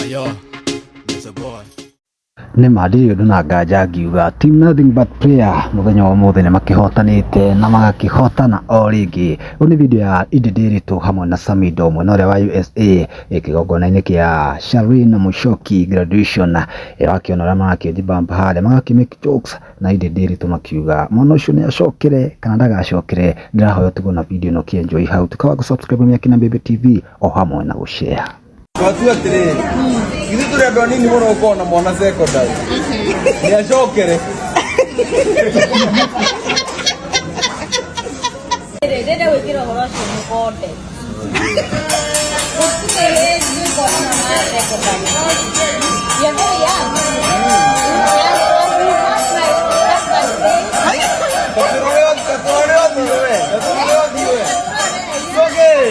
Yo, it's a boy. Nĩ ma ndirĩ ũndũ na nganja ngiuga Team Nothing But Prayer mũthenya wa ũmũthĩ nĩ makĩhotanĩte na magakĩhotana o rĩngĩ. Ũyũ nĩ video ya Edday Ndiritu hamwe na Samidoh mwena ũrĩa wa USA kĩgongona-inĩ kĩa Charlene Muchoki graduation. Wakĩona ũrĩa marakĩjibamba harĩa magakĩ make jokes na Edday Ndiritu makiuga mwana ũcio nĩ acokere kana ndagacokere. Ndĩrahoya ũtigwo na video ĩno ũkĩ-enjoy hau tukawa gũ-subscribe Mĩaki na Mbĩmbĩ TV o hamwe na gũ-share. Twatu atĩrĩrĩ, ithuĩ tũrĩ andũ anini mũno gũkorwo na mwana secondary. Nĩ acokere. Ndĩrenda gwĩkĩra ũhoro ũcio mũkonde. Gũtirĩ hĩndĩ ũkona mwana wa secondary. You're very young. That's my say. Tatũrore tatũrore ũthiũ we. Tatũrore ũthiũ we. It's okay.